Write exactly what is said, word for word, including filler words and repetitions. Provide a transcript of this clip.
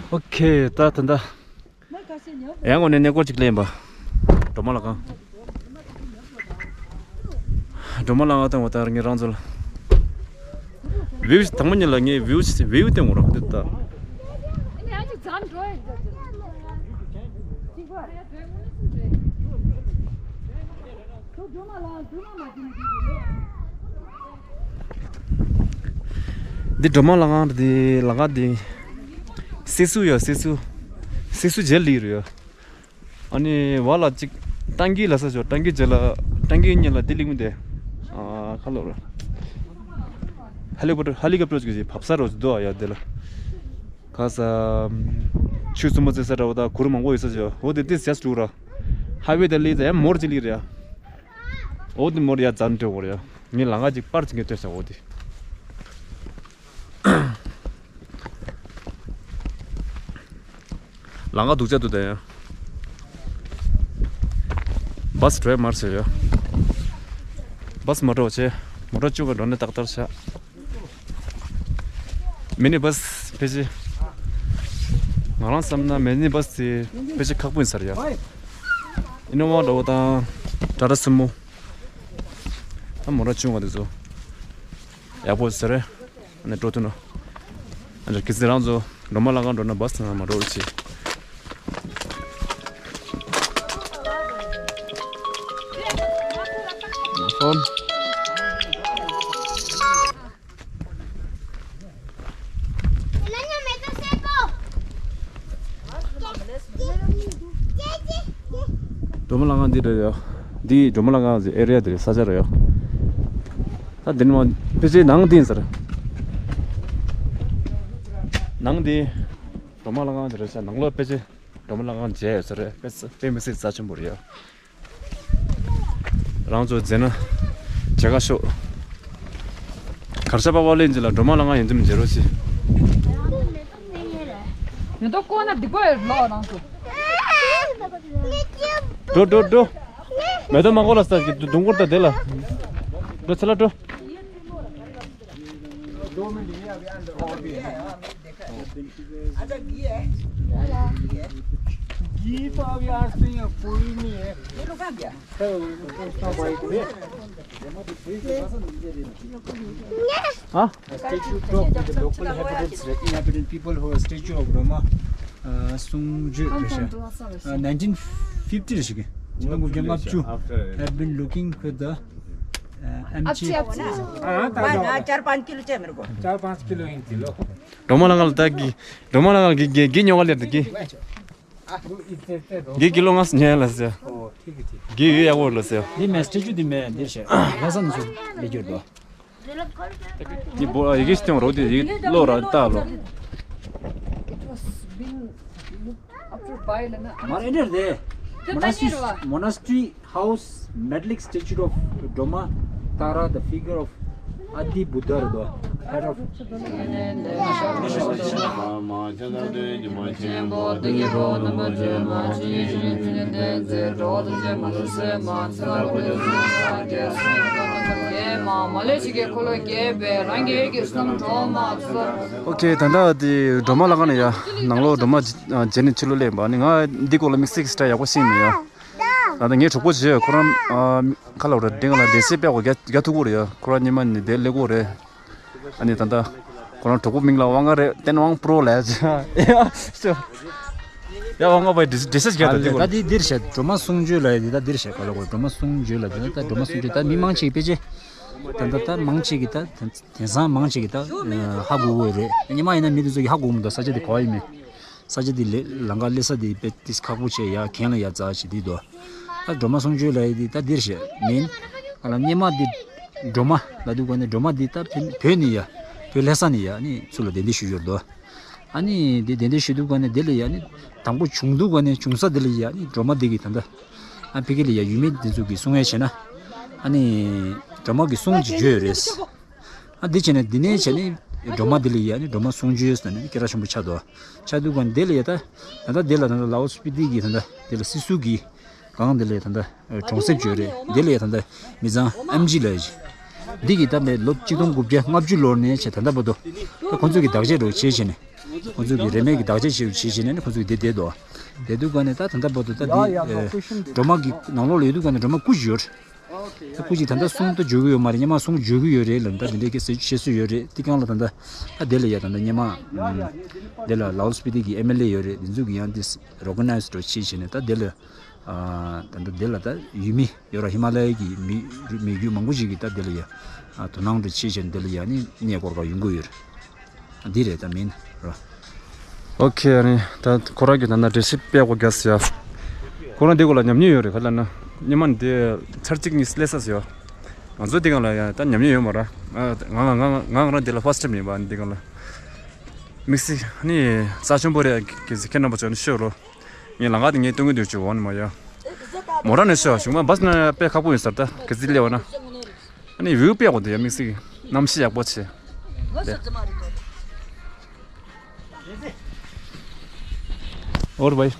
ཨོ་ཁེ། ད་ད་ད། ཡང་ངོ་ནས་གནས་སྐོར་ཅིག་ལེན་པ། སྒྲོལ་མ་ལྷ་ཁང་། སྒྲོལ་མ་ལྷ་ཁང་དང་བ་ད་ངེད་རང་ཚོ་ལ། བིའུ་དང་པོ་ཉིད་ལ་ངས་བིའུ་བིའུ་སྟོན་དགོས་རོགས་འདི་ད། འདི་སྒྲོལ་མ་ལྷ་ཁང་འདི་ལྷ་ཁང་འདི། སི་སུ་ཡ་སི་སུ། སི་སུ་རྗེས་ལི་རུ་ཡ། ཨ་ནི་བ་ལ་ཅིག་ཏང་གི་ལ་ས་ཞོ་ཏང་གི་རྗེས་ལ་ཏང་གི་གཉིས་ལ་འདི་ལིག་མི་དེ། ཨ་ཁ་ལོ་ར། ཧེ་ལི་ཀོབ་ཊར་ཧེ་ལི་ཀོབ་ཊར་ཅིག་བབས་ས་རོ་ཅིག་འདུག་ཨ་ཡ་དེ་ལ། ཁ་ས། ཆུ་སུ་མོ་ཙེ་ས་འདྲ་བོ་ད་གུར་མང་པོ་ཡོད་ས་ཞོ་འོ་དེ་དེ་ཟེར་འདུག་ར། ཧའི་ཝེ་དེ་ལི་ཙ་ཡ་མོར་ཅི་ལི་རེད་ཡ། འོ་དེ་མོར་ཡ་ཛན་ཏེ་འོ་རེད་ཡ། ངས་ལ་ང་ཅིག་པར་ཅིག་ངས་སྟོན་ས་འོ་དེ། ལ་ང་སྡུག་ཅག་འདུག་ད་ཡ། བཱས་འགྲོ་ཡ་མར་ཟེར་ཡ། བཱས་མ་འགྲོ་བྱས། མོ་ཊ་བཅུག་ག་འགྲོ་ནས་ཏག་ཏག་ཆགས། མི་ནི་བཱས་ཕལ་ཆེར། ང་རང་བསམ་ན་མི་ནི་བཱས་དེ་ཕལ་ཆེར་ཁག་པོ་ཡིན་ས་རེད་ཡ། ཨི་ནོ་ཝ་འདྲ་བོ་དང་། ཊ་ཊ་སུ་མོ། ད་མོ་ཊ་ཆུང་བ་དེ་ཚོ། ཡག་པོ་ཟེར་རེད། ཨ་ནི་འགྲོ་ཐུབ་ན། ཨ་ནི་གལ་སྲིད་རང་ཚོ་སྒྲོལ་མ་ལྷ་ཁང་འགྲོ་ན་བཱས་ནང་མ་འགྲོ་རེད་ཅེས། སྒྲོལ་མ་ལྷ་ཁང་འདི་རེད་ཡ། འདི་སྒྲོལ་མ་ལྷ་ཁང་གི་ཨེ་རི་ཡ་འདི་རེད། ས་ཆ་རེད་ཡ། ད་འདི་ནི་མ་ཕལ་ཆེར་ནང་འདི་ཡིན་ས་རེད། ནང་འདི། སྒྲོལ་མ་ལྷ་ཁང་འདི་རེད་ཤག་ནང་ལོགས་ཕལ་ཆེར་སྒྲོལ་མ་ལྷ་ཁང་མཇལ་ཡོད་ས་རེད། དཔེ་དཔེ་མི་སྲིད་རྩ་ཆེན་པོ་རེད་ཡ། རང་ཚོ་མཇལ་ན་མཇལ་ཁ་ཤོག་གར་ཞ་པ་པ་ལེན་ཅི་ལ་སྒྲོལ་མ་ལྷ་ཁང་ཡོད་དུས་མཇལ་རོགས་ཞེས། མེ་ཏོག་བཀོག་ན་སྡིག་པ་ཡོད་ལོ་རང་ཚོ། འགྲོ་འགྲོ་འགྲོ། མེ་ཏོག་མ་བཀོག་ལ་ས་ཀྱི་དུང་དཀོར་དང་དེ་ལ། འགྲོ་ཚེ་ལ་འགྲོ། ཨ། A statue talk with the local inhabitants, inhabitant people who are statue of Roma, uh, Sungju, uh, nineteen fifty རེད་ཤག་གི། ཆིག་སྟོང་དགུ་བརྒྱ་ལྔ་བཅུ། Have been looking for the, uh, ཨ་ཕྱི་ཨ་ཕྱི། चार पाँच किलो चाहिए मेरे को। चार पाँच किलो ཡིན་དེ་ལོ། སྒྲོལ་མ་ལྷ་ཁང་ལ་ད་གི། སྒྲོལ་མ་ལྷ་ཁང་གི་གི་གི་ཉོ་ག་ལེར་ད་གི། གི་གི་ལོ་ང་ཉེ་ལ་ཟེར། གི་ཡོད་ཡག་པོ་ལ་ཟེར། འདི་མེ་སི་ཊེ་ཅུ་འདི་མེ་འདིར་བཤད་ལྷ་ས་ནས་ཚུར་སླེབས་གྱུར་འདུག་འདི་བོ་ཡི་གེ་ཤི་ཐོན་རོགས་དེ་ཡི་གེ་ཀློག་ར་ལྟ་ལོ། It was been looked after by ལ་ན། མ་རེད་འདྲ་རེད། Monastery, monastery house metallic statue of Droma Tara, the figure of Adi Buddha རེད་དོ། Head of ཨོ་ཁེ། ད་ལྟ་དེ་སྒྲོལ་མ་ལྷ་ཁང་ནས་ཡ་ནང་ལོགས་སྒྲོལ་མ་མཇལ་ནས་ཕྱི་ལོགས་སླེབས་པ་ནི། ང་འདི་སྐོར་ལ་དམིགས་བསལ་གྱི་ཞེ་དྲག་ཡག་པོ་ཤེས་མེད་ཡ། ད་ལྟ་ངའི་གྲོགས་པོ་བྱས་ཁོ་རང་ཁ་ལ་ར་འདྲེན་ག་ལ་འདྲེན་བཤད་པའི་སྒོ་རྒྱ་རྒྱ་ཐུག་གོ་རེད་ཡ། ཁོ་རང་ཉི་མ་ནི་དེ་སླེབས་གོ་རེད། ཨ་ནི་ད་ལྟ་ཁོ་རང་གྲོགས་པོ་མིང་ལ་དབང་ག་རེད། ཏན་དབང་པྲོ་ལབ་ཡ། ཡ་དབང་ག་བའི་འདྲེ་འདྲེ་ཤ་ཞིག་ད་ད་འདི་འདིར་བཤད། སྒྲོལ་མ་གསུང་ཆོས་ལབ་ཡ་འདི་ད་འདིར་བཤད་ག་ལ་གོ། སྒྲོལ་མ་གསུང་ཆོས་ལབ་འདི་ད་སྒྲོལ་མ་གསུང་ཆོས་ད་མི་མང་ཆེ་གི་ཕལ་ཆེར་ད་ད་ད་མང་ཆེ་གི་ད་དེང་སང་མང་ཆེ་གི་ད་ཧ་གོ་གོ་རེད། ཉི་མ་ཡིན་ན་མི་དེ་ཚོ་གི་ཧ་གོ་མི་འདུག་ས་ཆ་དེ་ག་བ་ཡིན་མིན། ས་ཆ་འདི་ལས་ལམ་ཁ་སླེབས་ས་འདི་དཔེ་ཏིས་ཁག་པོ་བྱས་ཡ། གྱེན་ལ་ཡ་འཛེགས་བྱས་འདི་འདུག་ད་སྒྲོལ་མ་གསུང་ཆོས་ལབ་ཡ་འདི་ད་འདིར་བཤད་མིན། ཨ་ལ་སྔོན་མ་འདི་སྒྲོལ་མ་ལབ་དུས་ག་ནས་སྒྲོལ་མ་འདི་ད་བོད་བོད་ནས་ཡ་བོད་ལྷ་ས་ནས་ཡ་ནི་ཚུར་ལ་གདན་འདྲེན་ཞུས་ཡོད་འདུག་ཨ་ནི་འདི་གདན་འདྲེན་ཞུས་དུས་ག་ནས་འདི་ལ་ཡ་ནི་དང་པོ་བྱུང་དུས་ག་ནས་བྱུང་ས་འདི་ལ་ཡ་ནི་སྒྲོལ་མ་འདི་གི་ད་ལྟ་ཨ་ཕ་གི་ལ་ཡ་ཡུལ་མི་འདི་ཚོ་གི་གསུང་ཡ་བྱས་ན་ཨ་ནི་སྒྲོལ་མ་གི་གསུང་ཅིག་བརྗོད་ཡོད་རེད། ཨ་འདི་བྱས་ནས་འདི་ནས་བྱས་ནས་སྒྲོལ་མ་འདི་ལ་ཡ་ནི་སྒྲོལ་མ་གསུང་ཆོས་ཟེར་ནས་སྐད་གྲགས་ཆེན་པོ་ཆགས་འདུག་ཆགས་དུས་ག་འདི་ལ་ཡ་ད་ད་ལྟ་འདི་ལ་ད་ལྟ་ལའོ་སྤི་ཏི་གི་ད་ལྟ་འདི་ལ་སི་སུ་གི་སྒང་འདི་ལ་ཡ་ད་ལྟ་གྲོང་གསེབ་བརྗོད་རེད། འདི་ལ་ཡ་ད་ལྟ་མི་ཚང་ཨེམ་ཇི་ལ་ཡ་ འདི་གི་ད་མེད་ལོ་གཅིག་སྟོང་དགུ་བརྒྱ་ལྔ་བཅུ་ལོར་ནས་བྱས་ད་ལྟ་བར་དུ་ད་ཁོང་ཚོ་གི་བདག་གཅེས་རོགས་བྱེད་བྱས་ནས། ཁོང་ཚོ་གི་རིན་མེད་ཀྱི་བདག་གཅེས་བྱེད་བྱེད་བྱས་ནས་ནི་ཁོང་ཚོ་གི་འདི་བསྡད་འདུག་བསྡད་དུས་ག་ནས་ད་ད་ལྟ་བར་དུ་ད་འདི་སྒྲོལ་མ་གི་ནང་ལོགས་ལ་ཡོད་དུས་ག་ནས་སྒྲོལ་མ་སྐུ་ཅིག་ཡོད་རེད། ད་སྐུ་ཅིག་ད་ལྟ་གསུང་དུ་འཇུག་གི་ཡོད་མ་རེད། སྔོན་མ་གསུང་འཇུག་གི་ཡོད་རེད་ལབ། ད་འདི་འདྲའི་གི་ཟེར་བཤད་སྲོལ་ཡོད་རེད། དེ་སྒང་ལ་ད་ལྟ་ད་དེ་ལ་ཡ་ད་ལྟ་སྔོན་མ་དེ་ལ་ལའོ་སྤི་ཏི་གི་ཨེམ་ཨེལ་ཨེ་ཡོད་རེད། དེ་ཚོ་གི་ཡང་དེ་རོ་ག་ནའི་ཛི་འདྲ་བྱེད་བྱས་ནས་ད་དེ་ལ་ད་ལྟ་དེ་ལ་ད་ཡུལ་མི་ཡོད་ར། ཧི་མ་ལ་ཡའི་གི་མི་མི་རྒྱུད་མང་པོ་ཞིག་གིས་ད་དེ་ལ་ཡ་དོ་སྣང་འདྲ་བྱེད་བྱས་ནས་དེ་ལ་ཡ་ནི་གནས་སྐོར་ག་ཡོང་གི་ཡོད་རེད། འདི་རེད་ད་མིན་རོ། ཨོ་ཁེ། ཨ་ནི་ད་ཁོ་རང་གི་ད་ལྟ་འགྲེལ་བཤད་དཔེ་གོ་རྒྱག་ཟེར་ཡ། ཁོ་རང་འདི་སྐོར་ལ་ཉམས་མྱོང་ཡོད་རེད། ག་ལ་ན་སྔོན་མ་འདི་ཚར་གཅིག་གཉིས་སླེབས་ས་ཟེར་ཡ། ང་ཚོ་འདི་སྒང་ལ་ཡ་ད་ཉམས་མྱོང་ཡོད་མ་ར། ང་ང་ང་ང་རང་འདི་ལ་ཕར་སི་ཊི་ཊེམ་ཡིན་པ། འདི་སྒང་ལ་དམིགས་བསལ་ནི་རྩ་ཆེན་པོ་རེད། གལ་སྲིད་ཁྱེད་རྣམ་པ་ཚོ་ནི་ཤོད་རོགས། ངས་ལམ་ཁ་དེ་ངས་སྟོན་གི་འདུག་ཅིག་འོང་ནི་མ་ཡ། མོ་ཊ་ནས་ཤོད། གཞུག་མ་བཱ་སི་ནས་དཔེ་ཁག་པོ་ཡིན་ས་རེད། ད་གལ་སྲིད་སླེབས་པ་ན། ཨ་ནི་བིའུ་དཔེ་ཡག་པོ་འདུག་ཡ། དམིགས་བསལ་གྱི་གནམ་གཤིས་ཡག་པོ་བྱས། ཨོ་རེད་བཱའི།